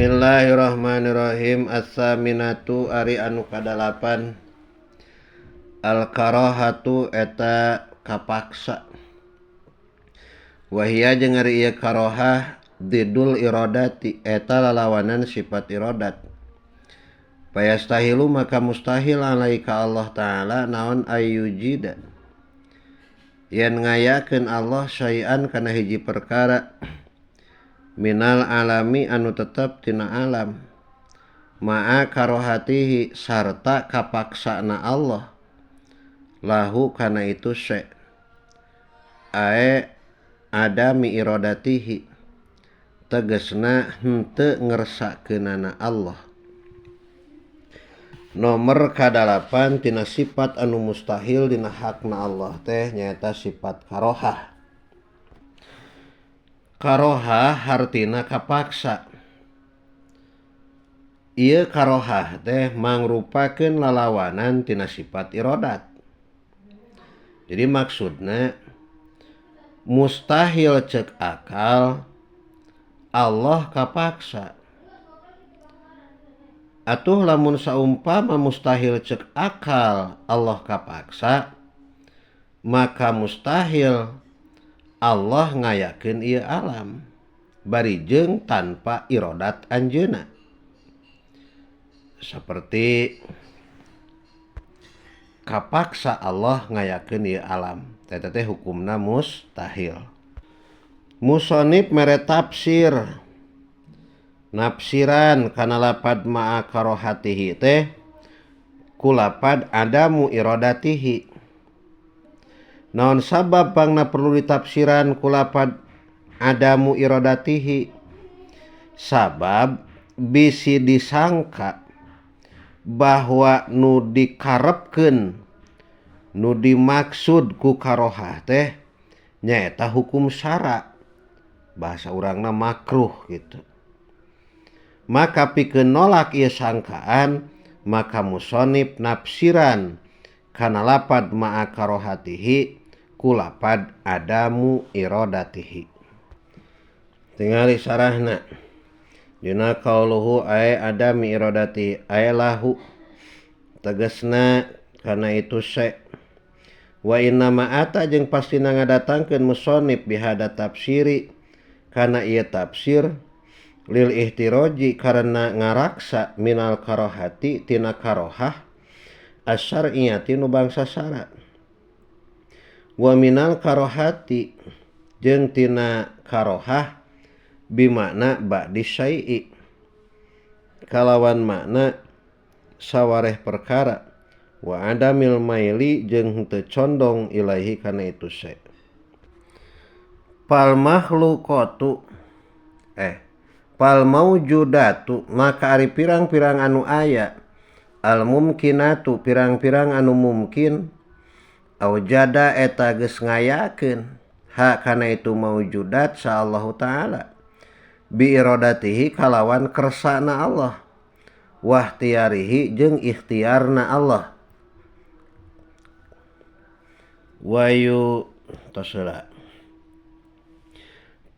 Bismillahirrahmanirrahim. As-saminatu ari anu kadalapan, al-karahatu eta kapaksa. Wahia jeung ari ieu karohah didul irodati eta lalawanan sifat irodat. Fayastahilu maka mustahil alaika Allah Ta'ala naon ayyujida yen ngayakeun Allah syai'an kana hiji perkara minal alami anu tetep tina alam ma'a karohatihi sarta kapaksana Allah lahu kana itu syai' ae adami irodatihi tegesna henteu ngersakeunana Allah. Nomor kadalapan tina sifat anu mustahil dina hakna Allah teh nyaeta sifat karohah. Karohah hartina kapaksa. Ieu karohah teh mangrupakeun lalawanan tina sifat irodat. Jadi maksudna mustahil cek akal Allah kapaksa. Atuh lamun saumpama mustahil cek akal Allah kapaksa, maka mustahil Allah ngayakeun ieu alam bari jeung tanpa irodat anjeunna. Seperti kapaksa Allah ngayakeun ieu alam, eta teh hukumna mustahil. Musonib mere tafsir nafsiran kana lapad ma'a karohatihi teh kulapad adamu irodatihi. Naon sabab pangna perlu ditafsiran kulapad adamu irodatihi? Sabab bisi disangka bahwa nu dikarepkeun nu dimaksud ku karohah teh nyaeta hukum syara, bahasa urangna makruh gitu. Maka pikeun nolak ieu sangkaan maka musonib nafsiran kana lapad ma'a karohatihi kulapad adamu irodatihi. Tingali sarahna dina qauluhu ae adami irodati ae lahu tegesna kana itu syai'. Wa inna ma ata jeung pastina ngadatangkeun musonib bihada tafsiri kana ieu tafsir lil ihtiroji karena ngaraksa minal karohati tina karohah asyariyati nu bangsa syara. Wa minal karohati jeung tina karohah bimakna ba'di syai'i kalawan makna sawareh perkara wa adamil maili jeung henteu condong ilaihi kana itu syai'. Fal makhluqatu fal maujudatu maka ari pirang-pirang anu aya al mumkinatu pirang-pirang anu mungkin aujada eta geus ngayakeun ha kana itu maujudat sa Allah Ta'ala bi irodatihi kalawan kersana Allah wahtiarihi jeung ikhtiarna Allah. Wayu tosela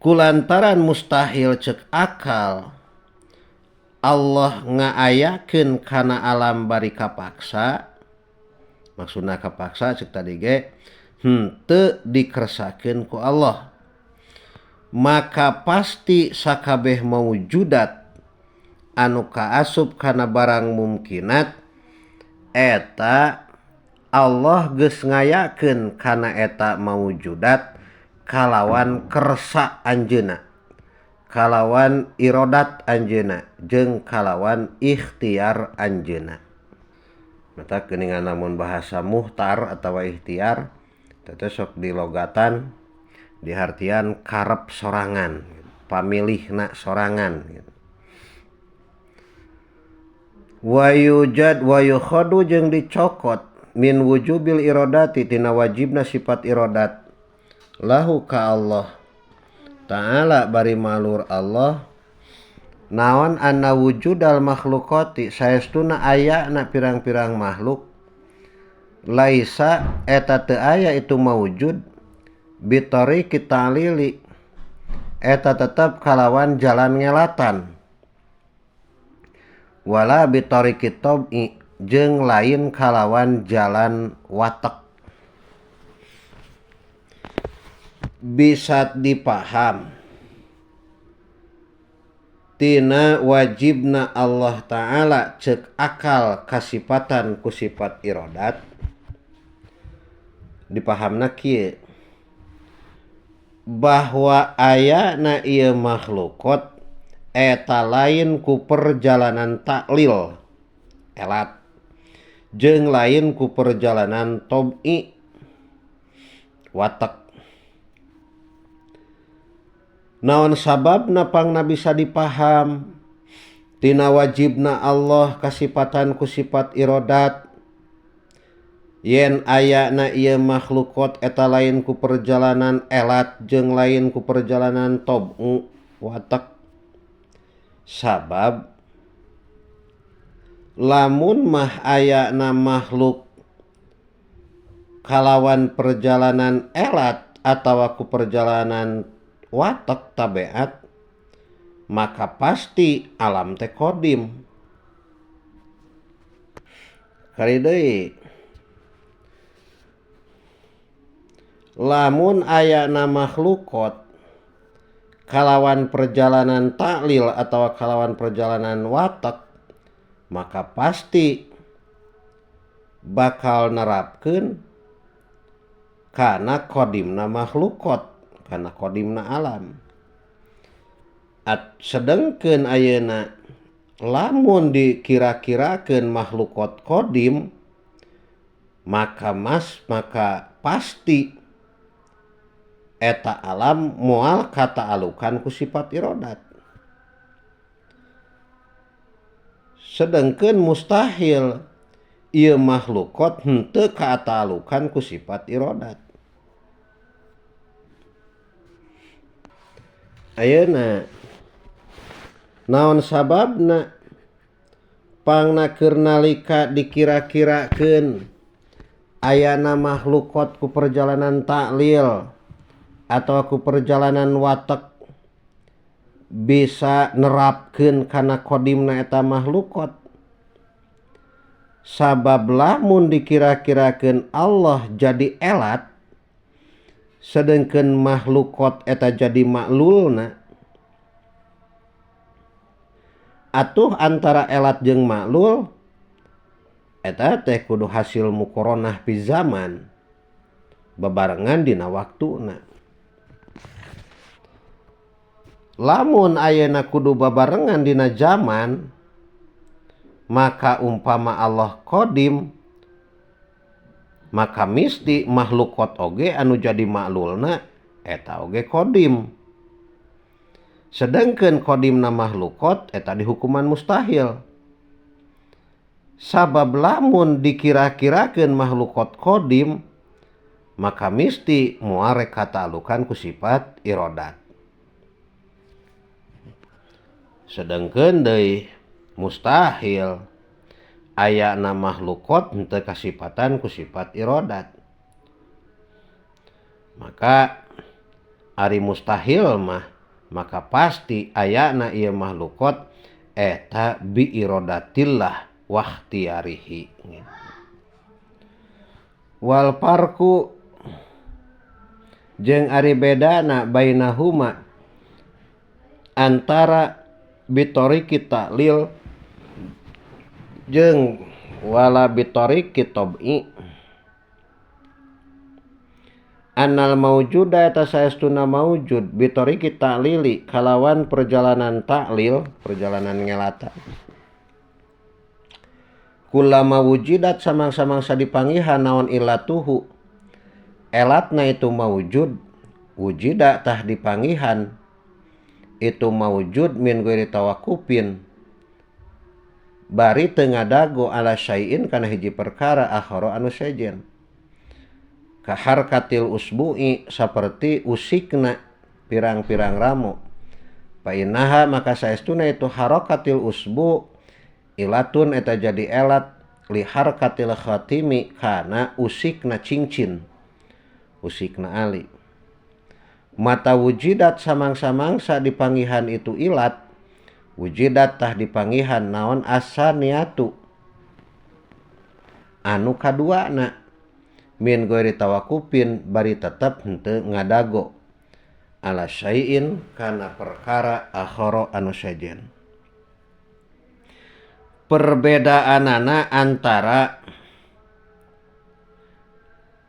kulantaran mustahil cek akal Allah ngaayakeun kana alam bari kapaksa, maksudna kapaksa cek tadi ge henteu dikersakeun ku Allah, maka pasti sakabeh maujudat anu kaasup kana barang mumkinat eta Allah geus ngayakeun kana eta maujudat kalawan kersa anjeunna, kalawan irodat anjeunna jeung kalawan ikhtiar anjeunna. Mata geuningan lamun bahasa muhtar atawa ikhtiar teh sok dilogatan dihartian karep sorangan, pamilihna sorangan gitu. Wa yujad wa yukhadu jeung dicokot min wujubil irodati tina wajibna sifat irodat lahu ka Allah Ta'ala bari malur Allah naon anna wujudal makhlukati saestuna ayana pirang-pirang makhluk laisa eta teu aya itu maujud bitariqi ta'lili eta tetep kalawan jalan ngelatan. Wala bitariqi tab'i jeung lain kalawan jalan watek. Bisa dipaham tina wajibna Allah Ta'ala cek akal kasipatan ku sifat irodat, dipahamna kieu bahwa ayana ieu makhlukot eta lain ku perjalanan taklil elat jeung lain ku perjalanan tob'i watek. Naon sababna pangna bisa dipaham tina wajibna Allah kasipatan ku sifat irodat yen ayana ieu makhlukot eta lain ku perjalanan elat jeung lain ku perjalanan tob'u watek. Sabab lamun mah ayana makhluk kalawan perjalanan elat atawa ku perjalanan watek tabiat, maka pasti alam teh kodim. Kali deui lamun ayana makhlukot kalawan perjalanan taklil atau kalawan perjalanan watek, maka pasti bakal nerapkeun kana kodimna makhlukot, kana kodimna alam. Sedengkeun ayeuna lamun dikira-kirakeun makhlukot kodim, maka maka pasti eta alam moal kataalukan ku sifat irodat. Sedengkeun mustahil ieu makhlukot henteu kataalukan ku sifat irodat. Ayeuna naon sababna pangna keur nalika dikira-kirakeun ayana makhlukot ku perjalanan taklil atau ku perjalanan watek bisa nerapkeun kana kodimna eta makhlukot. Sabab lamun dikira-kirakeun Allah jadi elat sedengkeun makhlukot eta jadi maklulna, atuh antara elat jeung maklul eta teh kudu hasil mukoronah pi zaman bebarengan dina waktuna. Lamun ayeuna kudu babarengan dina zaman, maka umpama Allah kodim, maka misti makhlukot oge anu jadi maklulna eta oge kodim. Sedengkeun kodimna makhlukot eta dihukuman mustahil. Sabab lamun dikira-kirakeun makhlukot kodim, maka misti moal rek kataalukan ku sifat irodat. Sedengkeun deui mustahil ayana makhlukot henteu kasipatan ku sifat irodat. Maka ari mustahil mah maka pasti ayana ieu makhlukot eta bi irodatillah wa ikhtiyarihi. Wal parku jeung ari bedana bainahuma antara bitoriki taklil jeung wala bitoriki tab'i. Annal maujuda eta saestuna maujud bitoriki taklili kalawan perjalanan taklil, perjalanan ngelata. Kullama wujidat samang-samangsa dipangihan naon illatuhu, elatna itu maujud, wujida tah dipangihan itu maujud min ghairi tawakufin bari teu ngadago ala syai'in kana hiji perkara akhara anu sejen. Kaharkatil usbu'i saperti usikna pirang-pirang ramo. Fa innaha maka saestuna itu harakatil usbu ilatun eta jadi elat li harakatil khatimi kana usikna cincin, usikna ali. Mata wujidat samang-samangsa dipangihan itu ilat Wujidat tah dipanggihan naon asaniatu anu kaduana min ghairi tawakufin bari tetep henteu ngadago ala syai'in kana perkara akhara anu sejen. Perbedaanana antara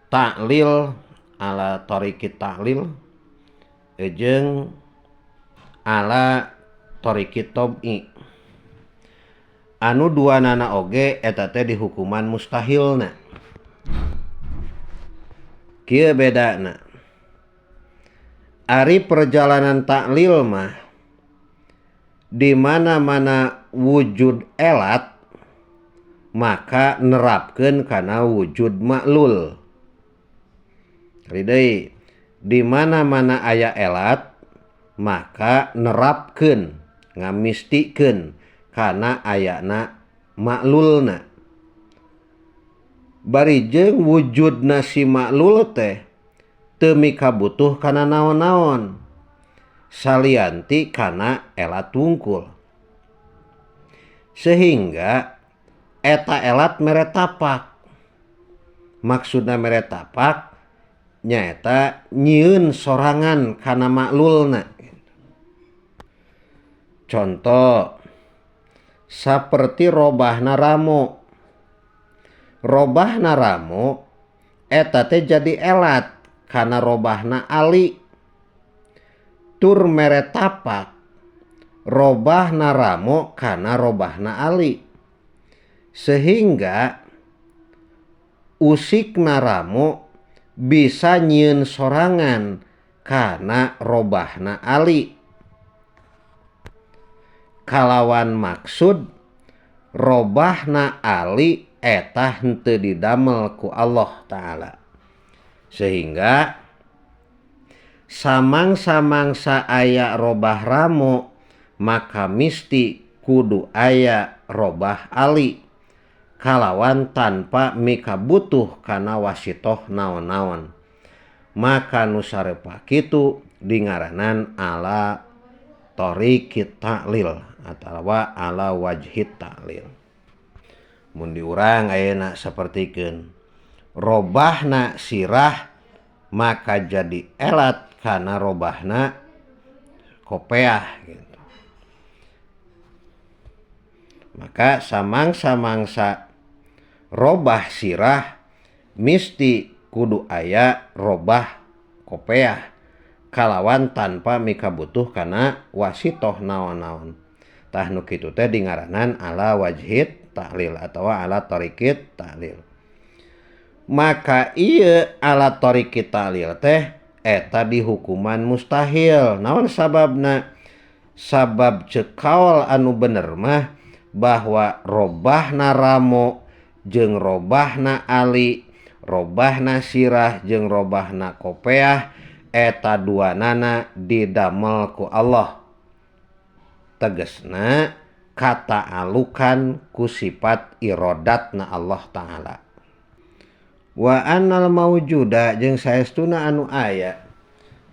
ta'lil ala tariqi ta'lil jeung ala tariqi tob'i anu duanana oge eta teh dihukuman mustahilna. Kieu bedana. Ari perjalanan ta'lil mah di mana-mana wujud elat maka nerapkeun kana wujud maklul. Kali deui, di mana-mana aya elat maka nerapkeun ngamistikeun kana ayana maklulna. Bari jeung wujudna si maklul teh teu mikabutuh kana naon-naon salianti kana elat wungkul, sehingga eta elat mere tapak. Maksudna mere tapak nyaeta nyieun sorangan kana maklulna. Contoh saperti robahna ramo. Robahna ramo eta teh jadi elat kana robahna ali. Tur mere tapak robahna ramo kana robahna ali, sehingga usikna ramo bisa nyieun sorangan kana robahna ali, kalawan maksud robahna ali eta henteu didamel ku Allah Ta'ala. Sehingga samang-samangsa aya robah ramo maka misti kudu aya robah ali, kalawan tanpa mikabutuh kana wasitoh naon-naon. Maka nu sarepa kitu dingaranan ala tariqi ta'lil atawa ala wajhi ta'lil. Mun diurang ayeuna sapertikeun robahna sirah maka jadi elat kana robahna kopeah gitu. Maka samangsa-mangsa robah sirah misti kudu aya robah kopeah, kalawan tanpa mikabutuh kana wasitoh naon-naon. Tah nu kitu teh dingaranan ala wajhit ta'lil atawa ala tariqit ta'lil. Maka ieu ala tariqit ta'lil teh eta dihukuman mustahil. Naon sababna? Sabab ceuk kaol anu bener mah bahwa robahna ramo jeung robahna ali, robahna sirah jeung robahna kopeah eta duanana didamel ku Allah. Tegesna kata alukan ku sifat irodatna Allah Ta'ala. Wa annal maujuda jeung saestuna anu aya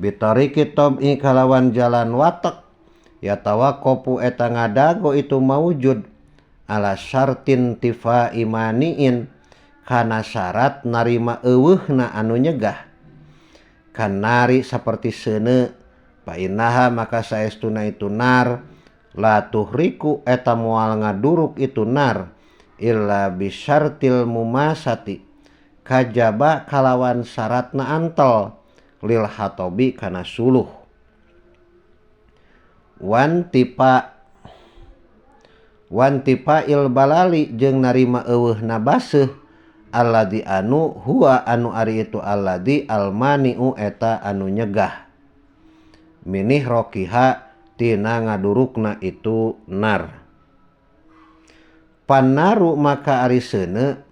bitariqi tab'i kalawan jalan watek ya tawaqqafu eta ngadago itu maujud ala syartin tifa imaniin kana syarat narima eueuhna anu nyegah kanari saperti seuneu fa innaha maka saestuna itu nar la tuhriku eta moal ngaduruk itu nar illa bisyartil mumasati kajaba kalawan syaratna antel lil hatobi kana suluh. Wan tipa il balali jeung narima eueuhna baseuh alladzi anu huwa anu ari itu alladzi almaniu eta anu nyegah minih rokiha tina ngadurukna itu nar. Panaru maka ari seuneu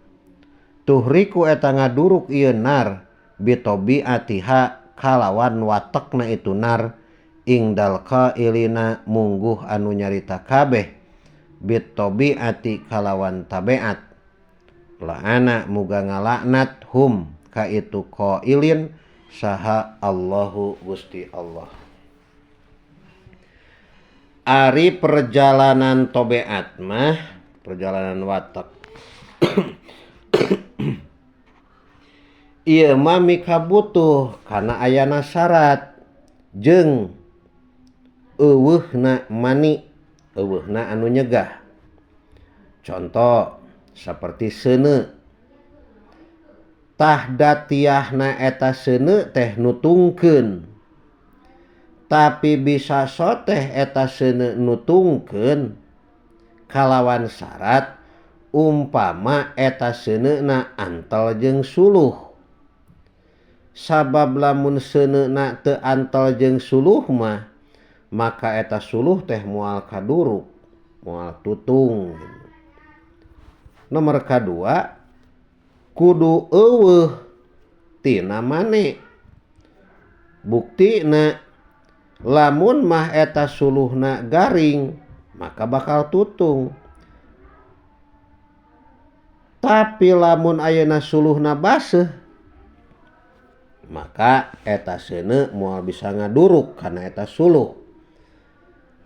tuhriku eta ngaduruk ieu nar bitobi atiha kalawan watekna itu nar ingdal qailina mungguh anu nyarita kabeh bitobi ati kalawan tabeat la'ana muga ngalaknat hum ka itu qailin saha Allahu Gusti Allah. Ari perjalanan tobeat mah perjalanan watak ieu mah mikabutuh kana ayana syarat jeung euweuhna mani, euweuhna anu nyegah. Contoh seperti seuneu, tah datiahna eta seuneu teh nutungkeun, tapi bisa soteh eta seuneu nutungkeun kalawan syarat umpama eta seuneuna antel jeung suluh. Sabab lamun seuneuna teu antel jeung suluh mah maka eta suluh teh moal kaduruk, moal tutung. Nomor kadua kudu eueuh tina mane. Buktina lamun mah eta suluhna garing maka bakal tutung. Tapi lamun ayeuna suluhna baseuh maka eta seuneu moal bisa ngaduruk kana eta suluh.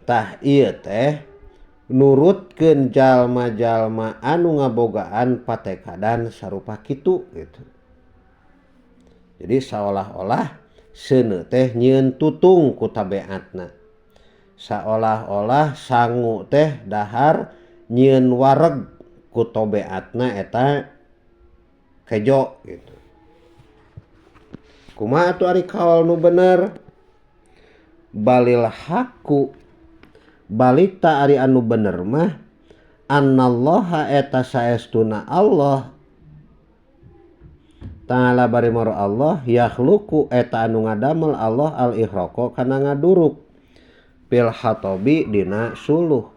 Tah ieu teh nurutkeun jalma-jalma anu ngabogaan patekadan sarupa kitu gitu. Jadi seolah-olah seuneu teh nyieun tutung ku tabeatna. Seolah-olah sangu teh dahar nyieun wareg ku tabeatna eta kejo gitu. Kumaha atuh ari kaol nu bener? Balil haqqu, balita ari anu bener mah annallaha eta saestuna Allah Ta'ala bari maro Allah yakhluqu eta anu ngadamel Allah al-ihraqa kana ngaduruk fil hatobi dina suluh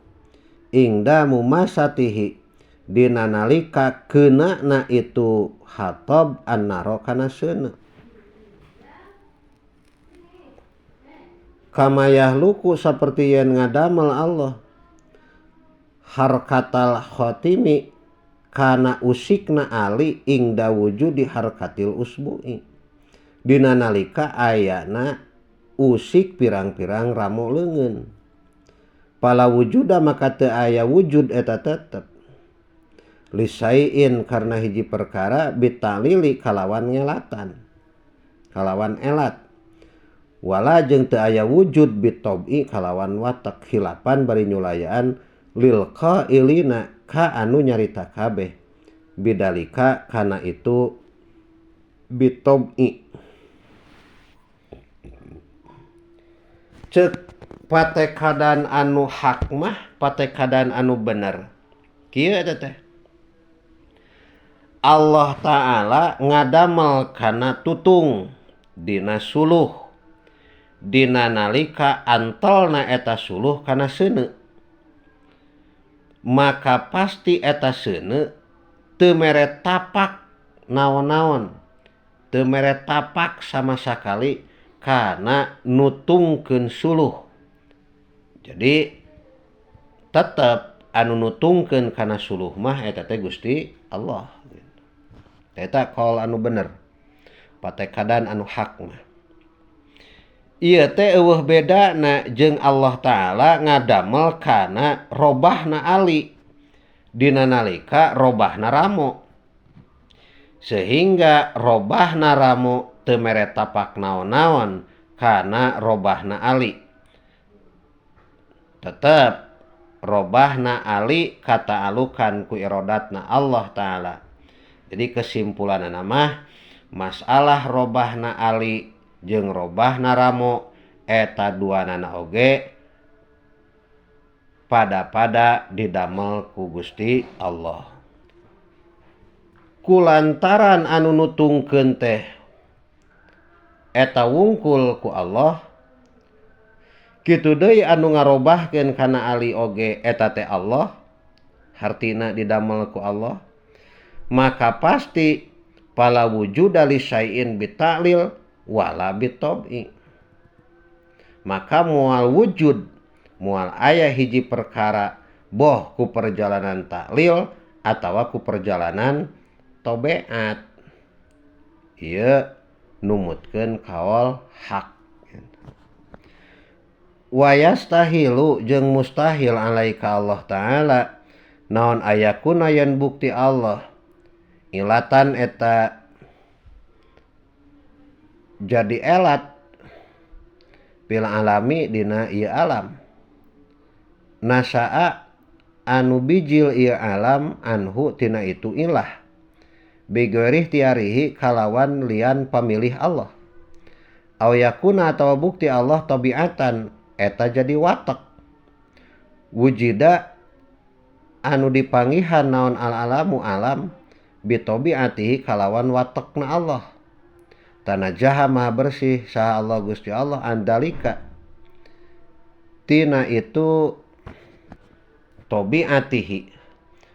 ingda mumasatihi dina nalika keunana itu hatob annaro kana seuneu. Kama yahluku saperti yen ngadamel Allah harkatal khatimi kana usikna ali ingda wujudi harkatil usbu'i dina nalika ayana usik pirang-pirang ramo leungeun. Pala wujuda maka teu aya wujud eta tetep lisaiin karena hiji perkara bitalili kalawan ngelatan kalawan elat wala jeung teu aya wujud bitobi kalawan watak khilapan bari nyulayaan lil qailina ka anu nyarita kabeh bidalika kana itu bitobi. Ceuk patekadan anu hak mah patekadan anu bener kieu eta teh Allah Ta'ala ngadamel kana tutung dina suluh dina nalika antelna eta suluh kana seuneu maka pasti eta seuneu teu mere tapak naon-naon, teu mere tapak sama sakali kana nutungkeun suluh. Jadi tetep anu nutungkeun kana suluh mah eta teh Gusti Allah. Eta kaul anu bener, patekadan anu hak mah. Ieu teh eueuh bedana jeung Allah Ta'ala ngadamel kana robahna ali dina nalika robahna ramo, sehingga robahna ramo teu mere tapak naon-naon kana robahna ali. Tetep robahna ali kataalukan ku irodatna Allah Ta'ala. Jadi kesimpulanna mah masalah robahna ali jeung robahna ramo eta duanana oge pada-pada didamel ku Gusti Allah. Kulantaran anu nutungkeun teh eta wungkul ku Allah, kitu deui anu ngarobahkeun kana ali oge eta teh Allah, hartina didamel ku Allah, maka pasti pala wujuda li syai'in bitalil wala bitobi. Maka mual wujud, mual aya hiji perkara boh ku perjalanan taklil atawa ku perjalanan tobeat. Ieu numutkeun kaol hak. Wayastahilu jeung mustahil alaika Allah Ta'ala naon ayakuna yen bukti Allah ilatan eta jadi elat fil alami dina ieu alam nasaa anu bijil ieu alam anhu tina itu ilah bighairi tiarihi kalawan lian pamilih Allah aw yakuna atawa bukti Allah tabiatan eta jadi watak wujida anu dipangihan naon al alamu alam bitabiatihi kalawan watakna Allah tanajaha maha bersih saha Allah Gusti Allah andalika tina itu tabiatihi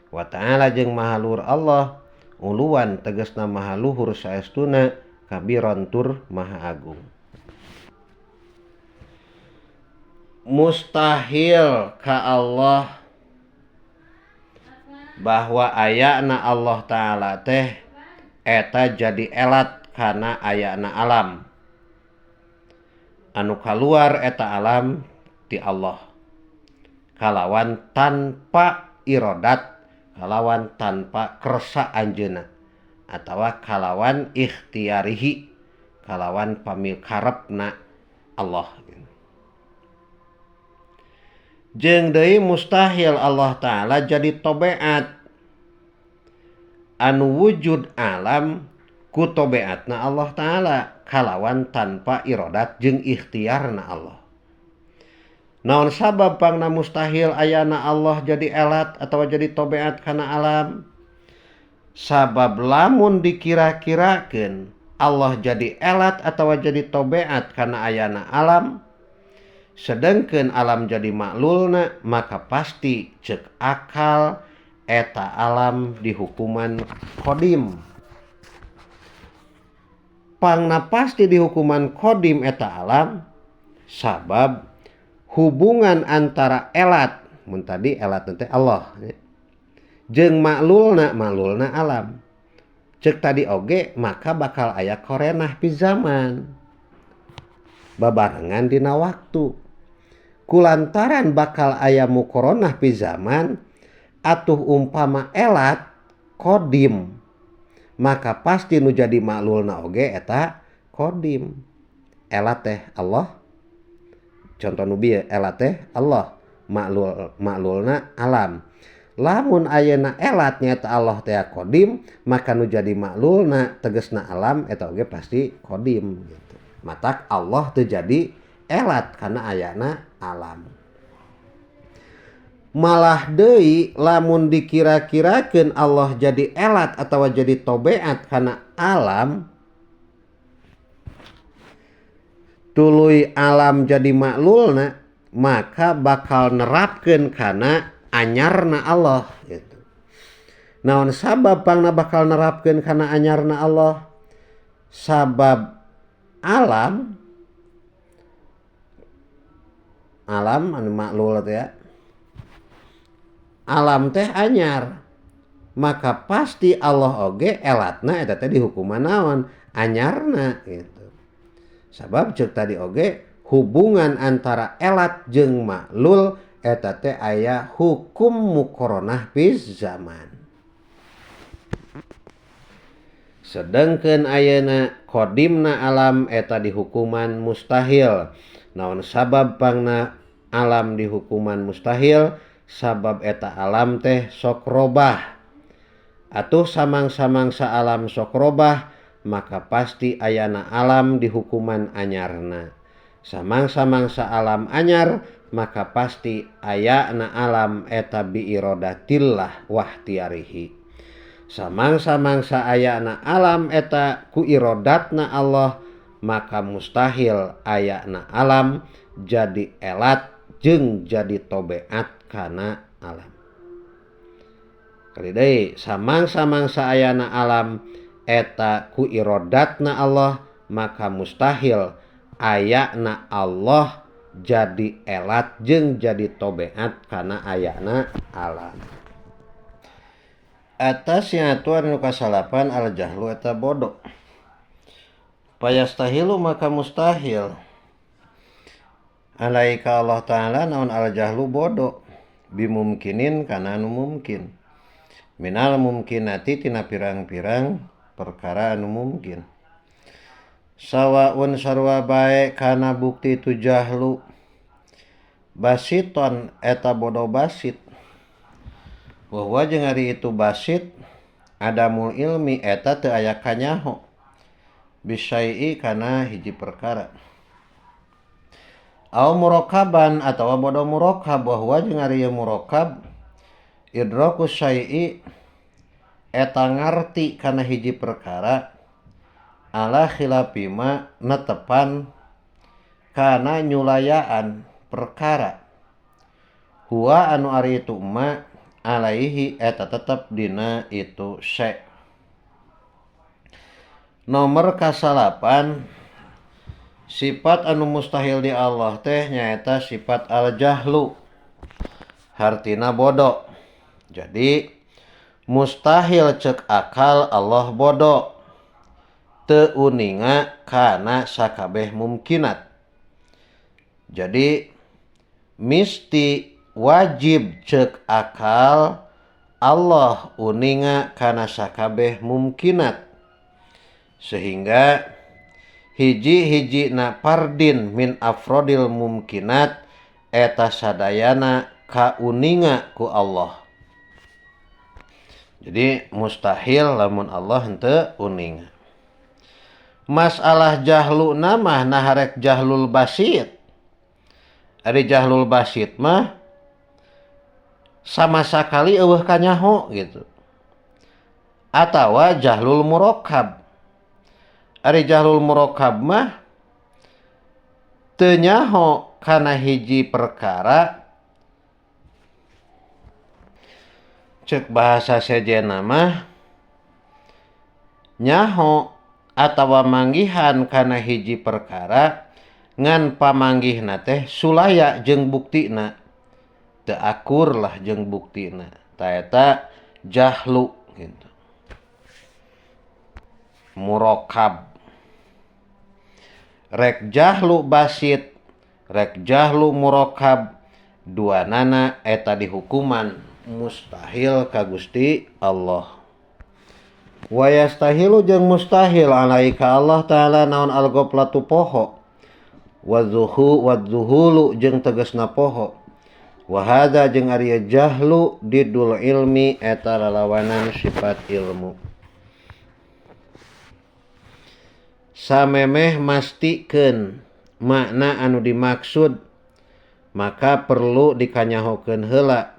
wa ta'ala jeung maha luhur Allah uluan tegasna maha luhur saestuna kabiran tur maha agung. Mustahil ka Allah bahwa ayana Allah Ta'ala teh eta jadi elat kana ayana alam anu kaluar eta alam ti Allah kalawan tanpa irodat kalawan tanpa kersa anjeunna atawa kalawan ikhtiarihi kalawan pamilkarepna Allah. Jeung deui mustahil Allah Ta'ala jadi tobeat anu wujud alam ku tobeatna Allah Ta'ala kalawan tanpa irodat jeung ikhtiarna Allah. Naon sabab pangna mustahil ayana Allah jadi elat atau jadi tobeat kana alam? Sabab lamun dikira-kirakeun Allah jadi elat atau jadi tobeat kana ayana alam, sedangkan alam jadi maklulna, maka pasti cek akal eta alam dihukuman kodim. Pangna pasti dihukuman kodim eta alam sabab hubungan antara elat mun tadi elat teh Allah jeung maklulna, maklulna alam. Cek tadi oge maka bakal aya korenah pi zaman babarengan dina waktu. Kulantaran bakal aya mukoronah pi zaman atuh umpama elat kodim maka pasti nu jadi maklulna oge eta kodim. Elat teh Allah, contoh nu bieu elat teh Allah, maklul maklulna alam. Lamun ayeuna elat nyaeta Allah teh kodim maka nu jadi maklulna tegesna alam eta oge pasti kodim gitu. Matak Allah teu jadi elat karena ayana alam. Malah deui lamun dikira-kirakeun Allah jadi elat atawa jadi tobeat karena alam, tuluy alam jadi maklulna maka bakal nerapkeun kana anyarna Allah gitu. Naon sabab pangna bakal nerapkeun kana anyarna Allah? Sabab alam, alam anu maklul teh ya, alam teh anyar maka pasti Allah oge elatna eta teh dihukuman naon anyarna gitu. Sabab ceuk tadi oge hubungan antara elat jeung maklul eta teh aya hukum mukoronah fi zaman. Sedangkeun ayeuna qadimna alam eta dihukuman mustahil. Naon sabab pangna alam dihukuman mustahil? Sabab eta alam teh sok robah. Atuh samang-samangsa alam sok robah maka pasti ayana alam dihukuman anyarna. Samang-samangsa alam anyar maka pasti ayana alam eta biirodatillah wahtiarihi. Samang-samangsa ayana alam eta ku irodatna Allah maka mustahil ayana alam jadi elat jeung jadi tobeat kana alam. Kali deui samang-samangsa ayana alam eta ku irodatna Allah maka mustahil ayana Allah jadi elat jeung jadi tobeat kana ayana alam. Atas atuan nu kasalapan al jahlu eta bodoh. Payastahilu maka mustahil Alaika Allah Ta'ala naon al-jahlu bodoh bimumkinin kana anu mungkin minal mumkinati tina pirang-pirang perkara anu mungkin sawaun sarua bae kana bukti itu jahlu basiton eta bodoh basit bahwa jeung ari itu basit adamul ilmi eta teu aya kanyaho bisyai'i kana hiji perkara aw murakaban atawa bodoh murakab bahwa jeung ari ieu murakab idraku syai'i eta ngarti kana hiji perkara ala khilafima netepan kana nyulayaan perkara huwa anu ari itu ma alaihi eta tetep dina itu syai. Nomor kasalapan sifat anu mustahil di Allah teh nyaeta sifat al-jahlu hartina bodoh. Jadi mustahil cek akal Allah bodoh teu uninga kana sakabeh mumkinat. Jadi misti wajib cek akal Allah uninga kana sakabeh mumkinat, sehingga hiji-hiji na fardin min afrodil mumkinat eta sadayana kauninga ku Allah. Jadi mustahil lamun Allah henteu uninga. Masalah jahlu mah nah harek jahlul basit. Ari jahlul basit mah sama sakali eueuh kanyaho gitu. Atawa jahlul murakkab. Ari jahlul murakkab mah teu nyaho kana hiji perkara cek bahasa sejenna mah nyaho atawa manggihan kana hiji perkara ngan pamanggihna teh sulaya jeung buktina teu akur lah jeung buktina ta eta jahlu gitu. Murakkab rek jahlu basit rek jahlu murakkab duanana eta dihukuman mustahil ka Gusti Allah. Wa yastahilu jeung mustahil alaika Allah Ta'ala naon al-ghaflatu poho wa zuhu wa zuhulu jeung tegasna poho wa hadza jeung ari jahlu didul ilmi eta lalawanan sifat ilmu. Samemeh mastikeun makna anu dimaksud maka perlu dikanyahokeun heula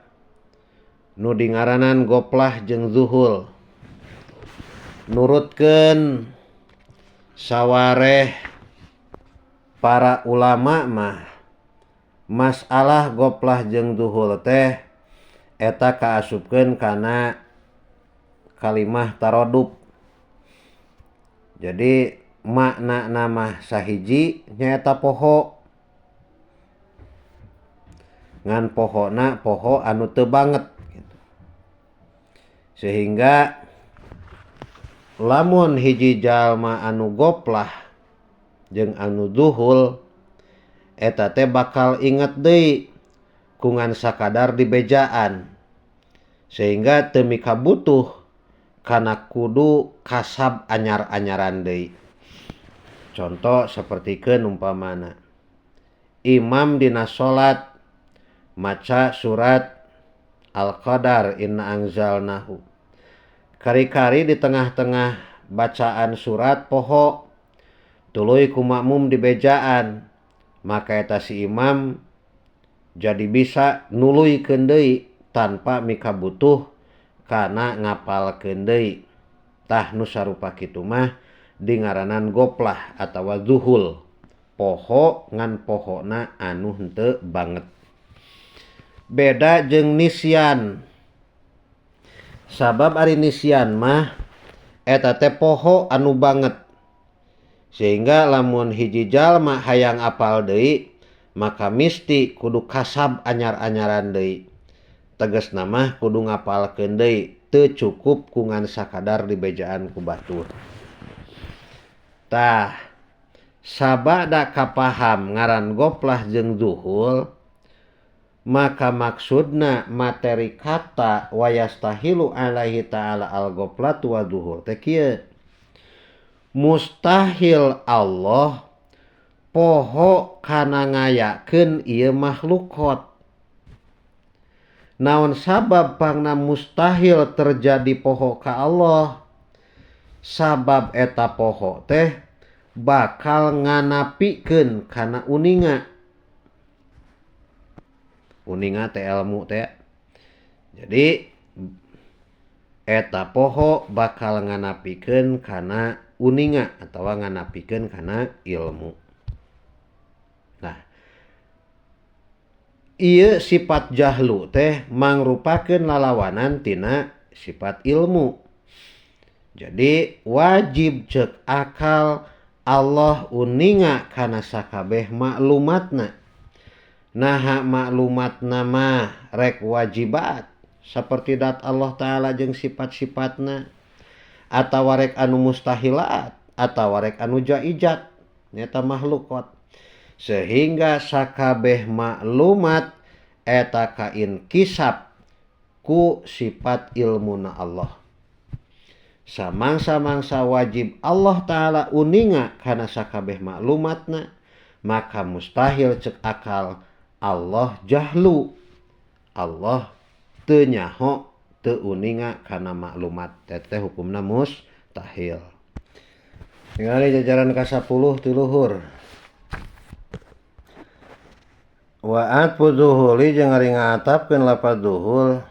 nu dingaranan goplah jeung zuhul. Nurutkeun sawareh para ulama mah masalah goplah jeung zuhul teh eta kaasupkeun kana kalimah tarodub. Jadi makna nama sahiji nyaeta poho ngan pohona poho anu teu banget gitu. Sehingga lamun hiji jalma anu goplah jeung anu zuhul eta teh bakal inget deui ku ngan sakadar dibejaan, sehingga teu mikabutuh kana kudu kasab anyar-anyaran deui. Contoh sapertikeun umpamana imam dina salat maca surat Al-Qadar inna anzalnahu. Kari-kari di tengah-tengah bacaan surat poho tuluy ku makmum dibejaan, maka eta si imam jadi bisa nuluykeun deui tanpa mikabutuh kana ngapalkeun deui. Tah nu sarupa kitu mah dingaranan goplah atawa zuhul, poho ngan pohona anu henteu banget. Beda jeung nisyan. Sabab ari nisyan mah eta teh poho anu banget, sehingga lamun hiji jalma hayang apal deui maka misti kudu kasab anyar-anyaran deui. Tegasna mah kudu ngapalkeun deui, teu cukup ku ngan sakadar dibejaan ku batur. Tah Sabada kapaham ngaran goflah jeung zuhul maka maksudna materi kata wa yastahilu alaihi ta'ala al-ghaflatu wa zuhul teh kieu. Mustahil Allah poho kana ngayakeun ieu makhlukot. Naon sabab pangna mustahil terjadi poho ka Allah? Sabab eta poho teh bakal nganapikeun kana uninga. Uninga teh ilmu teh. Jadi eta poho bakal nganapikeun kana uninga atawa nganapikeun kana ilmu. Nah, ieu sifat jahlu teh mangrupakeun lalawanan tina sifat ilmu. Jadi wajib cek akal Allah uninga kana sakabeh maklumatna. Naha maklumatna mah rek wajibat seperti dat Allah Ta'ala jeung sifat-sifatna, atawa rek anu mustahilat, atawa rek anu jaijat nyata makhlukot. Sehingga sakabeh maklumat eta kain kisap ku sifat ilmuna Allah. Samangsa-mangsa wajib Allah Ta'ala uninga kana sakabeh maklumatna, maka mustahil cek akal Allah jahlu, Allah teu nyaho, teu uninga kana maklumat. Teh hukumna mustahil. Tingali jajaran ka-10 ti luhur. Wa atfu zuhuli jeung ari ngaatapkeun lapad zuhul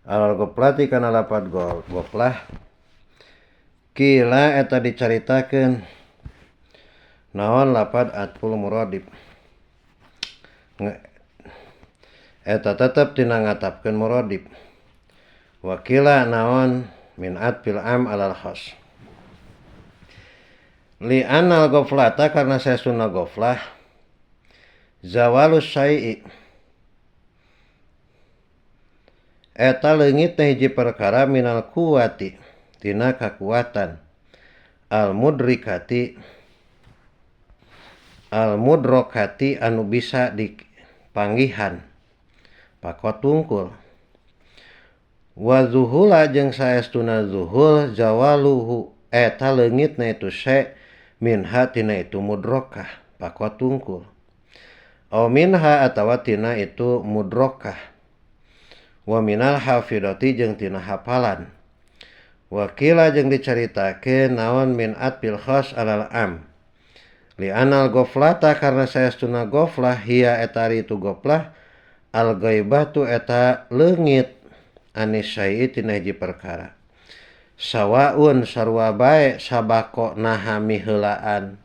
alal goplati kana lapad goplah. Kila eta dicaritakeun naon lapad atful muradib. Eta tetep tina ngatapkeun muradib. Wa kila naon min atfil am alal khas. Li anal goflata karena saya sunnah goflah zawalus syai'i eta leungit hiji perkara minal kuwati tina kakuatan al mudrikati al mudrokati anu bisa dipanggihan pakot tungkul. Wa zuhula jeung saestuna zuhul zawaluhu eta leungitna itu syai minha tina itu mudrokah pakot tungkul. Aw minha atawa tina itu mudrokah. Wa minal hafidati jeung tina hafalan. Wa qila jeung dicaritakeun naon min atfil khas alal am. Li anal goflata karena saestuna goflah hiya eta ari itu goflah al ghaibatu eta leungit anis syai'i tina hiji perkara. Sawaun sarua bae sabako naha miheulaan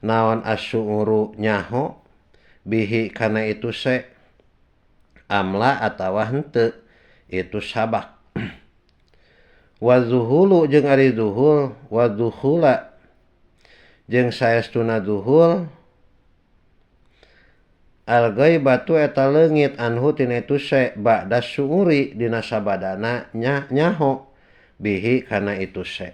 naon asyuru nyaho bihi kana itu se amla atawa henteu itu sabak. Wa zuhulu jeung ari zuhul wa zuhula jeung saestuna zuhul al ghaibatu eta leungit anhu tina itu se ba'da syuuri dina sabadana nyaho bihi kana itu se.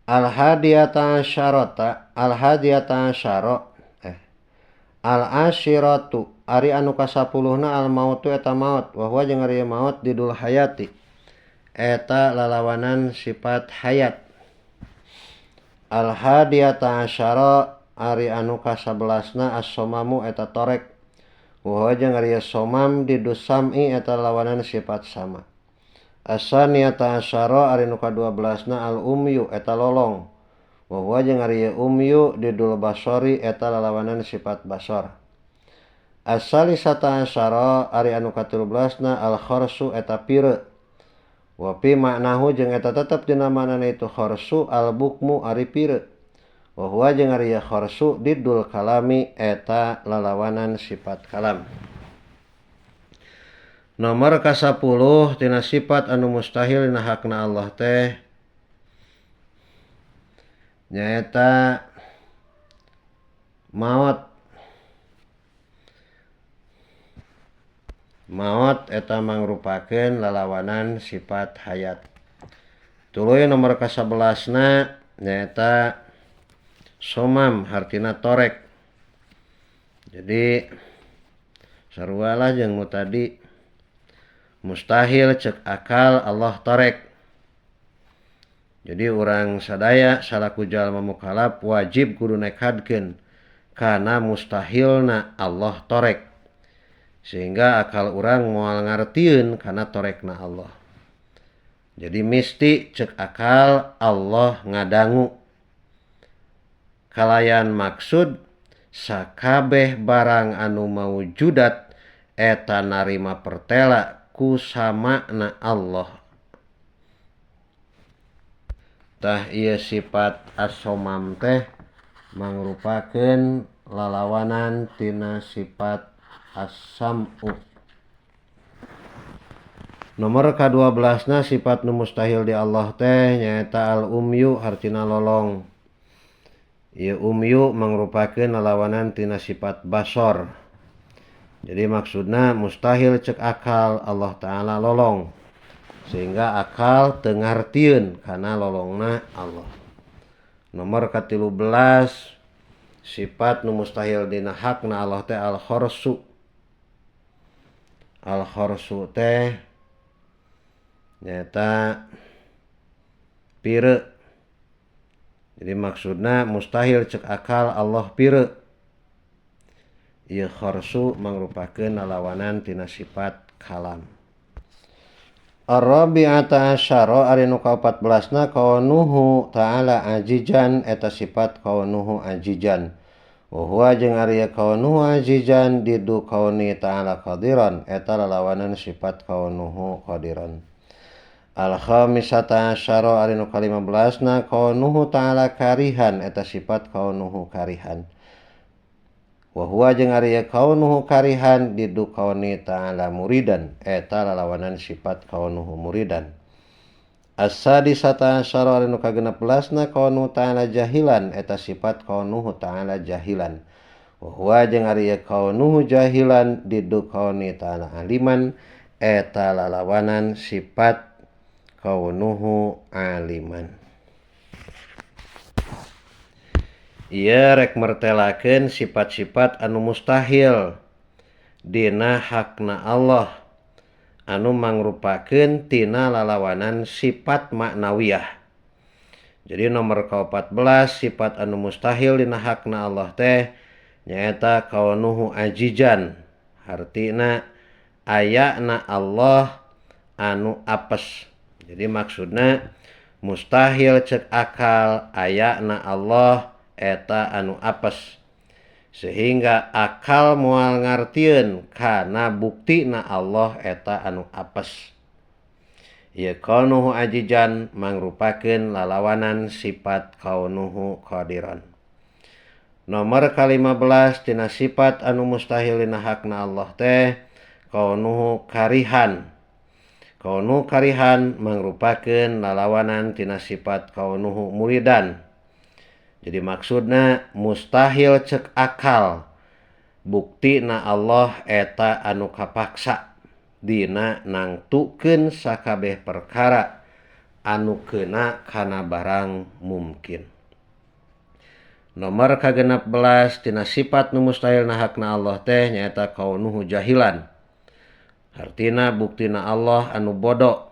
Al hadiyata syarata al hadiyata syara al ashiratu ari anu kasapuluhna al mautu eta maut wa huwa jeung ari maut didul hayati eta lalawanan sifat hayat. Al hadiyata asyara ari anu kasabelasna as-somamu eta torek wa huwa jeung ari somam didus sam'i eta lalawanan sifat sama. Asaniyata asyara ari nu ka-12na al umyu eta lolong wa huwa jeung ari umyu didul basori eta lalawanan sifat basor. Asalisata asyara ari anu ka-13na al kharsu eta pire wa fi ma'nahu jeung eta tetep dina maknana itu kharsu al bukmu ari pire wa huwa jeung ari kharsu didul kalami eta lalawanan sifat kalam. Nomor ka-10 tina sifat anu mustahil dina hakna Allah teh nyaeta maot. Maot eta mangrupakeun lalawanan sifat hayat. Tuluy nomor ka-11na nyaeta somam hartina torek. Jadi sarua lah jeung nu tadi, mustahil cek akal Allah torek. Jadi urang sadaya salaku jalma mukallaf wajib kudu nekadkeun kana mustahilna Allah torek, sehingga akal urang moal ngartieun kana torekna Allah. Jadi misti cek akal Allah ngadangu kalayan maksud sakabeh barang anu maujudat eta narima pertela ku samakna Allah. Tah ieu sifat as-somam teh mangrupakeun lalawanan tina sifat as-sam'u. Nomor ka-12na sifat nu mustahil di Allah teh nyaeta al-umyu hartina lolong. Ieu umyu mangrupakeun lalawanan tina sifat basor. Jadi maksudna mustahil cek akal Allah Ta'ala lolong, sehingga akal teu ngartieun kana lolongna Allah. Nomor ka-13 sifat nu mustahil dina hakna Allah teh al-khorsu. Al-khorsu teh nyaeta pire. Jadi maksudna mustahil cek akal Allah pire. Ieu khorsu mangrupakeun lalawanan tina sifat kalam. Ar-rabi'ata asyara ari nu ka-14na kaunuhu ta'ala ajijan eta sifat kaunuhu ajijan. Wa huwa jeung ari kaunuhu ajijan didu kauni ta'ala qadiran eta lalawanan sifat kaunuhu qadiran. Al-khamisata asyara ari nu ka-15na kaunuhu ta'ala karihan eta sifat kaunuhu karihan. Wa huwa jeung ari kaunuhu karihan didu kauni ta'ala muridan eta lalawanan sifat kaunuhu muridan. As-sadisata asyara ari nu ka-16na kaunuhu ta'ala jahilan eta sifat kaunuhu ta'ala jahilan. Wa huwa jeung ari kaunuhu jahilan didu kauni ta'ala aliman eta lalawanan sifat kaunuhu aliman. Ieu rek mertelakeun sifat-sifat anu mustahil dina hakna Allah anu mangrupakeun tina lalawanan sifat maknawiyah. Jadi nomor ka-14 sifat anu mustahil dina hakna Allah teh nyaeta kaunuhu ajijan, hartina ayana Allah anu apes. Jadi maksudna mustahil cek akal ayana Allah eta anu apes, sehingga akal moal ngartieun kana buktina Allah eta anu apes. Ieu kaunuhu ajijan mangrupakeun lalawanan sifat kaunuhu qadiran. Nomor ka-15 tina sifat anu mustahil dina hakna Allah teh kaunuhu karihan. Kaunuhu karihan mangrupakeun lalawanan tina sifat kaunuhu muridan. Jadi maksudna mustahil cek akal buktina Allah eta anu kapaksa dina nangtukeun sakabeh perkara anu keuna kana barang mungkin. Nomor ka-16 tina sifat nu mustahil na hakna Allah teh nyaeta kaunuhu jahilan. Hartina buktina Allah anu bodoh.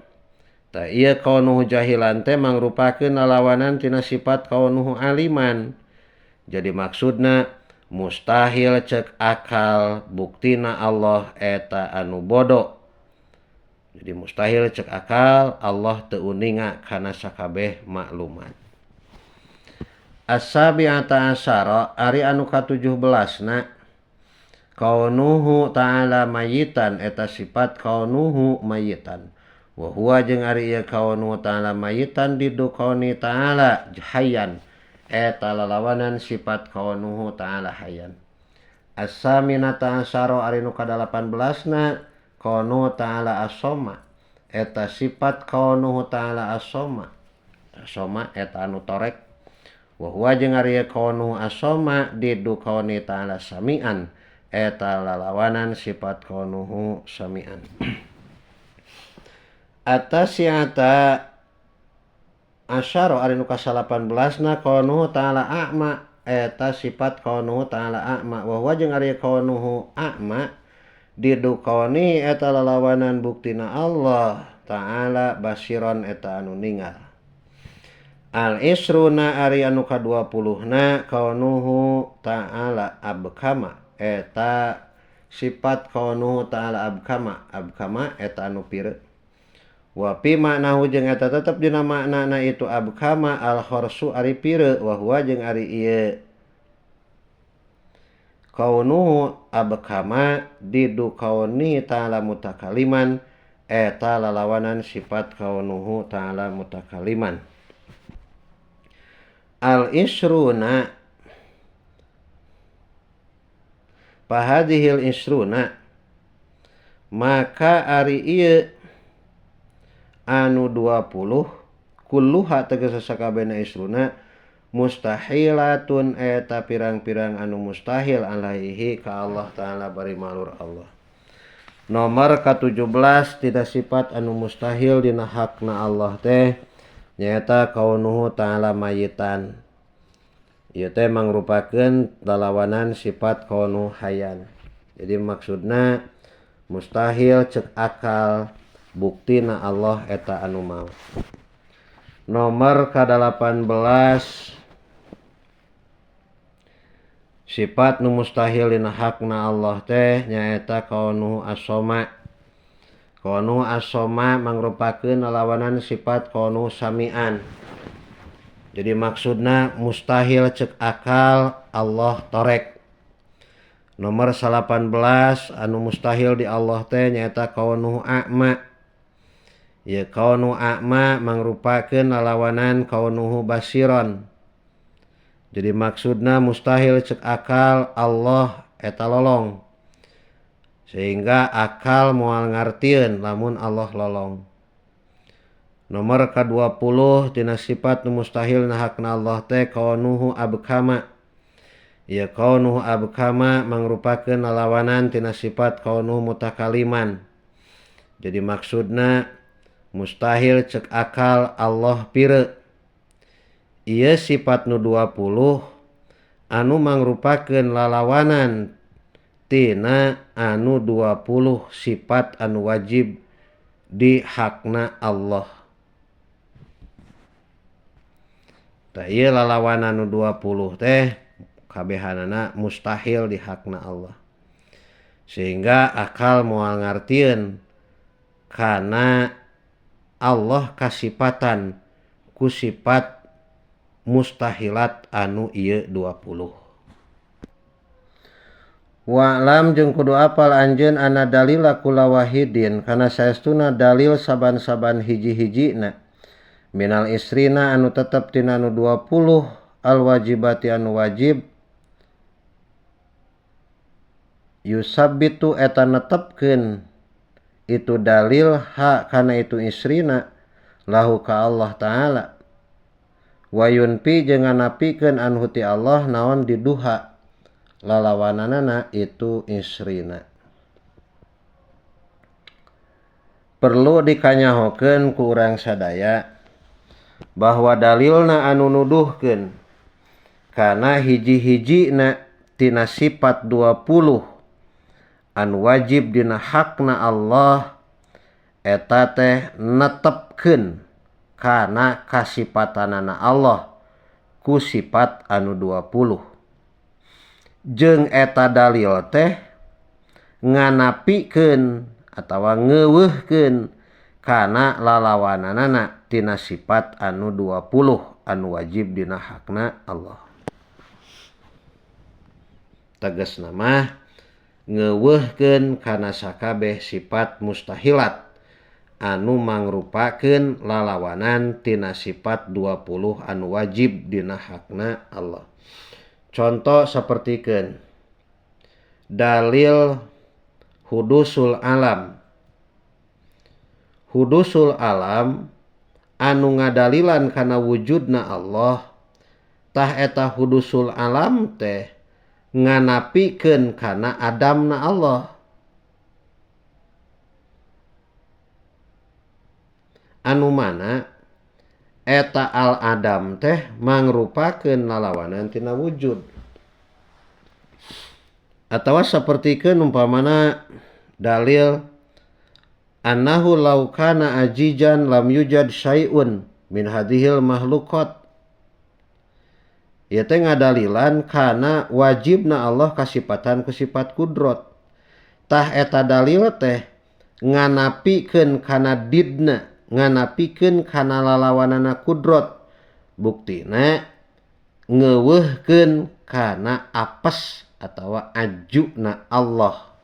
Ta ieu kaunuhu jahilan teh mangrupakeun lalawanan tina sifat kaunuhu aliman. Jadi maksudna mustahil cek akal buktina Allah eta anu bodoh. Jadi mustahil cek akal Allah teu uninga kana sakabeh maklumat. As-sabi'ata asyara ari anu ka-17na kaunuhu ta'ala mayitan eta sifat kaunuhu mayitan. Wa huwa jeung ari ieu kaunuhu ta'ala mayitan didu kauni ta'ala hayyan eta lalawanan sifat kaunuhu ta'ala hayyan. As-saminata asyara ari nu ka-18na kaunuhu ta'ala as-soma eta sifat kaunuhu ta'ala as-soma. As-soma eta anu torek. Wa huwa jeung ari ieu kaunuhu as-soma didu kauni ta'ala samian eta lalawanan sifat kaunuhu samian. Atasiata asyara ari nu ka-18 na kaunuhu ta'ala a'ma eta sifat kaunuhu ta'ala a'ma wa huwa jeung ari kaunuhu a'ma didukoni eta lalawanan buktina Allah ta'ala basiron eta anu ningal. Al isruna ari anu ka-20 na kaunuhu ta'ala abkama eta sifat kaunuhu ta'ala abkama abkama eta anu pire. Wa fi ma'nahu jeung eta tetep dina maknana itu abkama al kharsu ari pire wa huwa jeung ari ieu kaunuhu abkama didukauni ta'ala mutakaliman eta lalawanan sifat kaunuhu ta'ala mutakaliman. Al isruna fahadihil isruna maka ari ieu anu 20 kulluha tegas sakabehna isruna mustahilatun eta pirang-pirang anu mustahil alaihi ka Allah ta'ala bari malur Allah. Nomor ka-17 tidak sifat anu mustahil dina hakna Allah teh nyaeta kaunuhu ta'ala mayitan. Ieu teh mangrupakeun lalawanan sifat kaunuhu hayan. Jadi maksudna mustahil cek akal buktina Allah eta anu maut. Nomor ka-18 sifat nu mustahil dina hakna Allah teh nyaeta kaunuhu asoma. Kaunuhu asoma mangrupakeun lalawanan sifat kaunuhu samian. Jadi maksudna mustahil cek akal Allah torek. Nomor 18 anu mustahil di Allah teh nyaeta kaunuhu a'ma. Ya kaunuhu a'ma mangrupakeun lalawanan kaunuhu basiron. Jadi maksudna mustahil cek akal Allah eta lolong. Sehingga akal moal ngartieun lamun Allah lolong. Nomor ka-20 tina sifat nu mustahil na hakna Allah teh kaunuhu abkama. Ya kaunuhu abkama mangrupakeun lalawanan tina sifat kaunuhu mutakaliman. Jadi maksudna mustahil cek akal Allah pire. Ieu sifat nu 20 anu mangrupakeun lalawanan tina anu 20 sifat anu wajib di hakna Allah. Tah ieu lalawanan nu 20 teh kabehanana mustahil di hakna Allah. Sehingga akal moal ngartieun kana Allah kasipatan ku sifat mustahilat anu ieu 20. Wa'lam jeung kudu apal anjeun anna dalila kula wahidin kana saestuna dalil saban-saban hiji-hijina minal isrina anu tetep tina anu 20 al wajibati anu wajib yusabbitu eta netepkeun itu dalil ha kana itu isrina lahu ka Allah ta'ala wa yunpi jeung nganapikeun anhu ti Allah naon diduha lalawananana itu isrina. Perlu dikanyahokeun ku urang sadaya bahwa dalilna anu nuduhkeun kana hiji-hijina tina sifat 20 anu wajib dina hakna Allah eta teh netepkeun kana kasipatanana Allah ku sifat anu 20. Jeung eta dalil teh nganapikeun atawa ngeuweuhkeun kana lalawananana tina sifat anu 20 anu wajib dina hakna Allah. Tegasna mah ngeuweuhkeun kana sakabeh sifat mustahilat anu mangrupakeun lalawanan tina sifat 20 anu wajib dina hakna Allah. Contoh sapertikeun dalil hudusul alam. Hudusul alam anu ngadalilan kana wujudna Allah tah eta hudusul alam teh nganapikeun kana adamna Allah. Anu mana Eta al adam teh mangrupakeun lalawanan tina wujud. Atawa sapertikeun umpamana dalil annahu law kana ajijan lam yujad syai'un min hadhil makhluqat. Ieu teh ngadalilan kana wajibna Allah kasipatan ku sifat kudrot. Tah eta dalil teh nganapikeun kana didna, nganapikeun kana lalawanana kudrot. Buktina ngeuweuhkeun kana apes atawa ajuna Allah.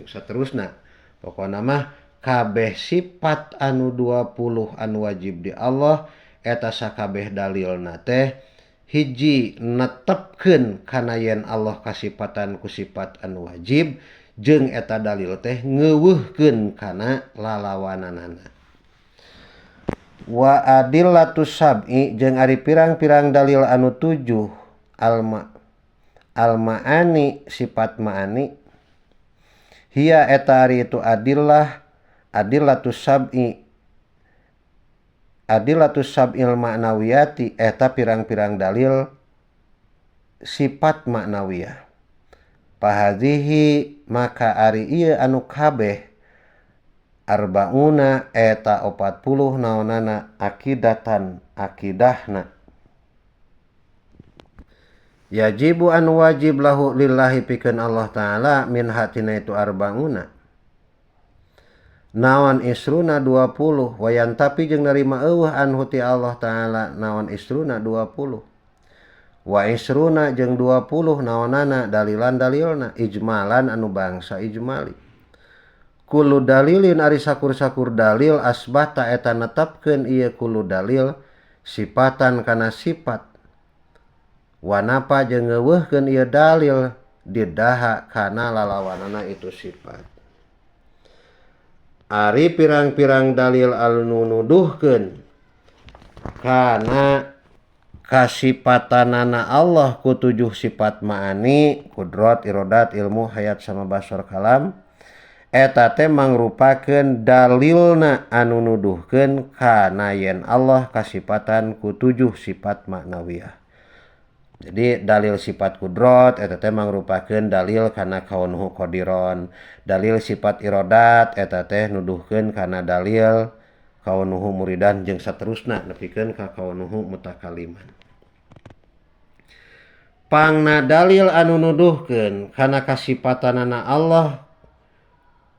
Saterusna pokona mah kabeh sifat anu 20 anu wajib di Allah eta sakabeh dalilna teh hiji netepkeun kana yen Allah kasipatan ku sifat anu wajib jeung eta dalil teh ngeuweuhkeun kana lalawananana. Wa adillatus sab'i jeung ari pirang-pirang dalil anu 7 al-ma'ani sifat ma'ani hiya eta ari itu adillah adillatus sab'i adillatus sab'il ma'nawiyati eta pirang-pirang dalil sifat ma'nawiyah. Fahadhihi maka ari ieu anu kabeh arbauna eta 40 naonana akidatan akidahna. Yajibu an wajib lahu lillahi pikeun Allah Ta'ala min hatina itu arbauna naon isruna 20 wayan tapi jeung narima eueuh anhu ti Allah Ta'ala naon isruna 20 wa isruna jeung 20 naonana dalilan dalilna ijmalan anu bangsa ijmali. Kullu dalilin ari sakur-sakur dalil asbata eta netepkeun ieu kullu dalil sifatan kana sifat wanapa jeung ngeuweuhkeun ieu dalil didaha kana lalawanana itu sifat. Ari pirang-pirang dalil anu nuduhkeun kana kasipatanana Allah ku 7 sifat ma'ani kudrat, irodat, ilmu, hayat sama basar kalam eta teh mangrupakeun dalilna anu nuduhkeun kana yen Allah kasipatan ku 7 sifat maknawiyah. Jadi dalil sifat kudrot eta teh mangrupakeun dalil kana kaunuhu qadiron. Dalil sifat irodat eta teh nuduhkeun kana dalil kaunuhu muridan jeung saterusna nepikeun ka kaunuhu mutakaliman. Pangna dalil anu nuduhkeun kana kasipatanana Allah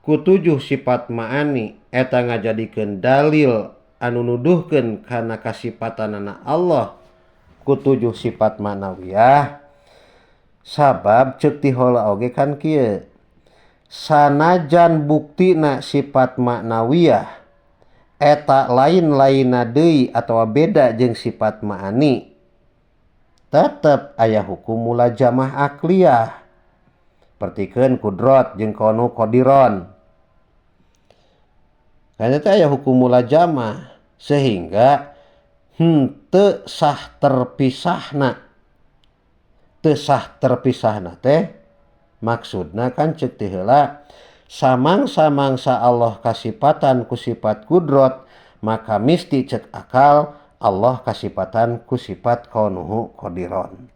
ku 7 sifat ma'ani eta ngajadikeun dalil anu nuduhkeun kana kasipatanana Allah ku 7 sifat ma'nawiyah. Sabab ceuk ti heula oge kan kieu, sanajan buktina sifat ma'nawiyah eta lain-lainna deui atawa beda jeung sifat ma'ani, tetep aya hukum mulajamah akliyah. Pertikeun kudrot jeung konu qadiron. Karena teh aya hukum mulajamah sehingga henteu sah terpisahna. Teu sah terpisahna teh maksudna kan ceuk teh heula samang-samangsa Allah kasipatan ku sifat kudrot maka misti ceuk akal Allah kasipatan ku sifat kaunuhu qadiron.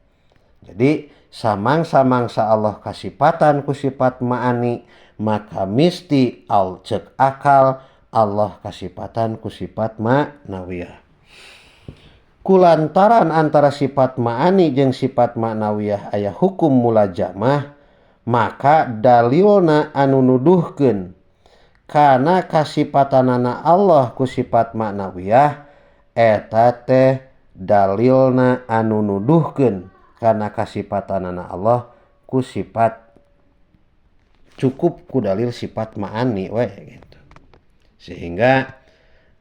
Jadi samang-samangsa Allah kasipatan ku sifat ma'ani maka misti al ceuk akal Allah kasipatan ku sifat ma'nawiyah. Kulantaran antara sifat ma'ani jeung sifat ma'nawiyah aya hukum mulajamah maka dalilna anu nuduhkeun kana kasipatanana Allah ku sifat ma'nawiyah eta teh dalilna anu nuduhkeun kana kasipatanana Allah ku sifat cukup ku dalil sifat ma'ani we gitu. Sehingga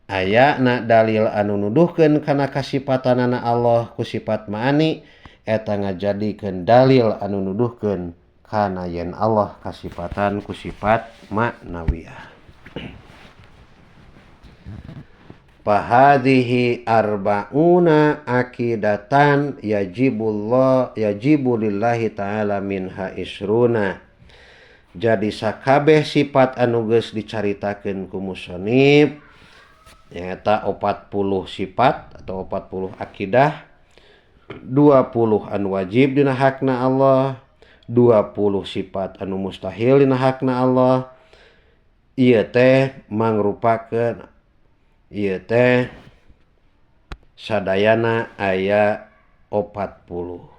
ayana dalil anu nuduhkeun kana kasipatanana Allah ku sifat ma'ani eta ngajadikeun dalil anu nuduhkeun kana yen Allah kasipatan ku sifat ma'nawiyah. Fahadhihi arba'una akidatan yajibullah yajibu lillahi ta'ala minha isruna. Jadi sakabeh sifat anu geus dicaritakeun ku musannif Nyaeta 40 sifat atau 40 akidah, 20 anu wajib dina hakna Allah, 20 sifat anu mustahil dina hakna Allah. Ieu teh mangrupakeun ieu teh sadayana aya 40.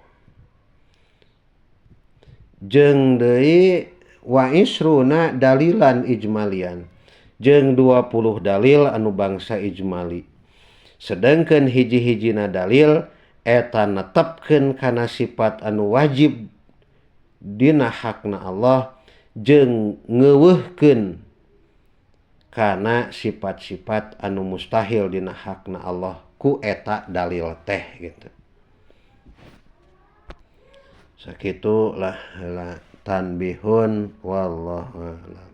Jeung deui wa isruna dalilan ijmalian, jeung 20 dalil anu bangsa ijmali. Sedangkeun hiji-hijina dalil eta netepkeun kana sifat anu wajib dina hakna Allah jeung ngeuweuhkeun kana sifat-sifat anu mustahil dina hakna Allah ku eta dalil teh gitu. Sakitu lah tanbihun, wallahu a'lam.